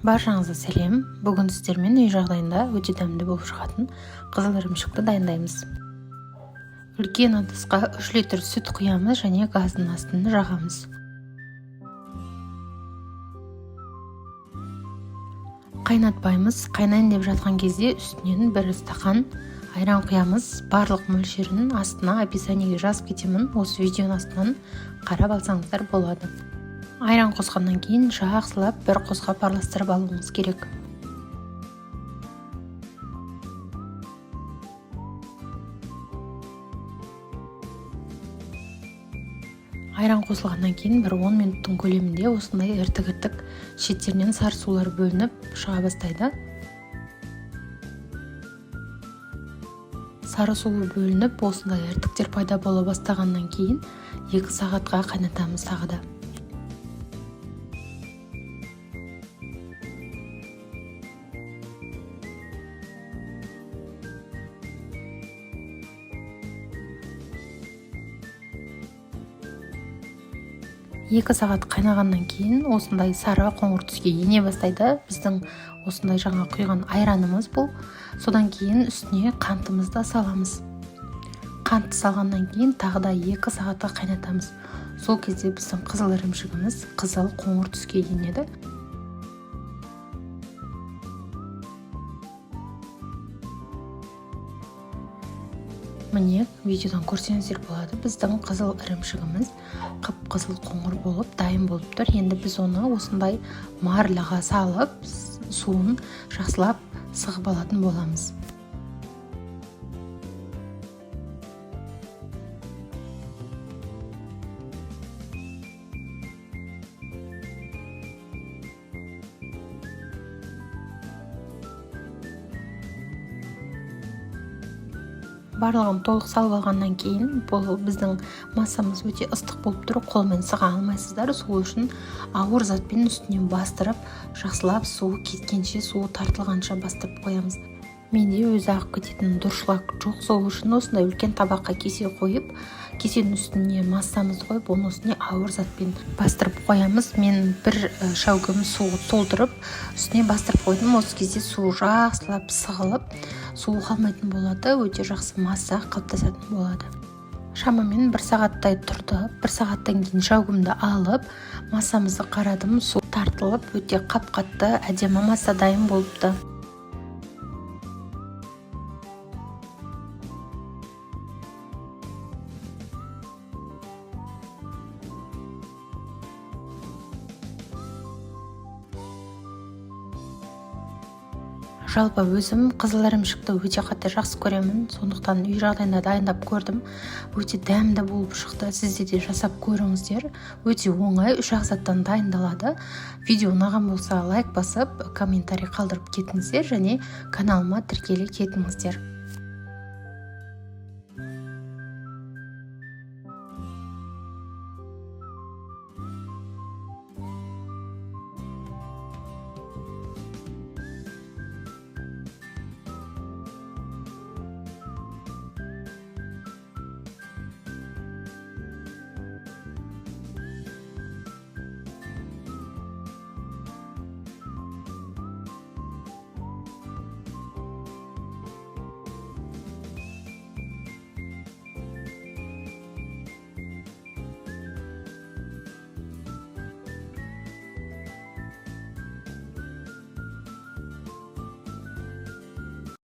Баршаңызға сәлем. Бүгін сіздермен үй жағдайында өте дәмді болып шығатын қызыл ірімшікті дайындаймыз. Үлкен ыдысқа 3 литр сүт құямыз және газдың астын жағамыз. Қайнатпаймыз. Қайнайын деп жатқан кезде үстінен 1 стақан айран құямыз. Барлық мөлшерін астына описаниеге жазып кетемін. Осы видеоның астынан қарап алсаңыздар болады. Айран қосқаннан кейін жақсылап бір қосқап араластырып алуыңыз керек. Айран қосылғаннан кейін бір 10 минуттың көлемінде осындай іртік-іртік шеттерінен сары сулар бөлініп шыға бастайды. Сары суы бөлініп, осындай іртіктер пайда бола бастағаннан кейін 2 сағатқа қайнатамыз тағы да. 2 сағат қайнағаннан кейін осындай сары қоңыр түске ене бастайды. Біздің осындай жаңа құйған айранымыз бұл. Содан кейін үстіне қантымызды саламыз. Қантты салғаннан кейін тағы да 2 сағатқа қайнатамыз. Сол кезде біздің қызыл ірімшігіміз қызыл қоңыр түске енеді. Міне, видеодан көрсеңіздер болады, біздің қызыл ірімшігіміз қып-қызыл қоңыр болып дайын болып тұр. Енді біз оны осындай марляға салып, суын жақсылап сығып алатын боламыз. Барлығын толық салып алғаннан кейін бұл біздің массамыз өте ыстық болып тұр, қолмен сыға алмайсыздар. Сол үшін ауыр затпен үстінен бастырып, жақсылап суы кеткенше, суы тартылғанша бастырып қоямыз. Менде өзі ағып кететін дұршлаг жоқ, сол үшін осындай үлкен табаққа кесе қойып, кесенің үстіне массамызды қойып, оның үстіне ауыр затпен бастырып қоямыз. Мен бір шәугім су толтырып, үстіне бастырып қойдым. Осы кезде су жақсылап сығылып, суы қалмайтын болады, өте жақсы масса қалыптасатын болады. Шамамен 1 сағаттай тұрды. 1 сағаттан кейін шәугімді алып, массамызды қарадым, су тартылып, өте қап-қатты әдемі масса дайын болыпты. Жалпы өзім қызыл ірімшікті өте қатты жақсы көремін, сондықтан үй жағдайында дайындап көрдім. Өте дәмді болып шықты, сіздер де жасап көріңіздер. Өте оңай, 3-ақ заттан дайындалады. Видео ұнаған болса лайк басып, комментарий қалдырып кетіңіздер және каналыма тіркеле кетіңіздер.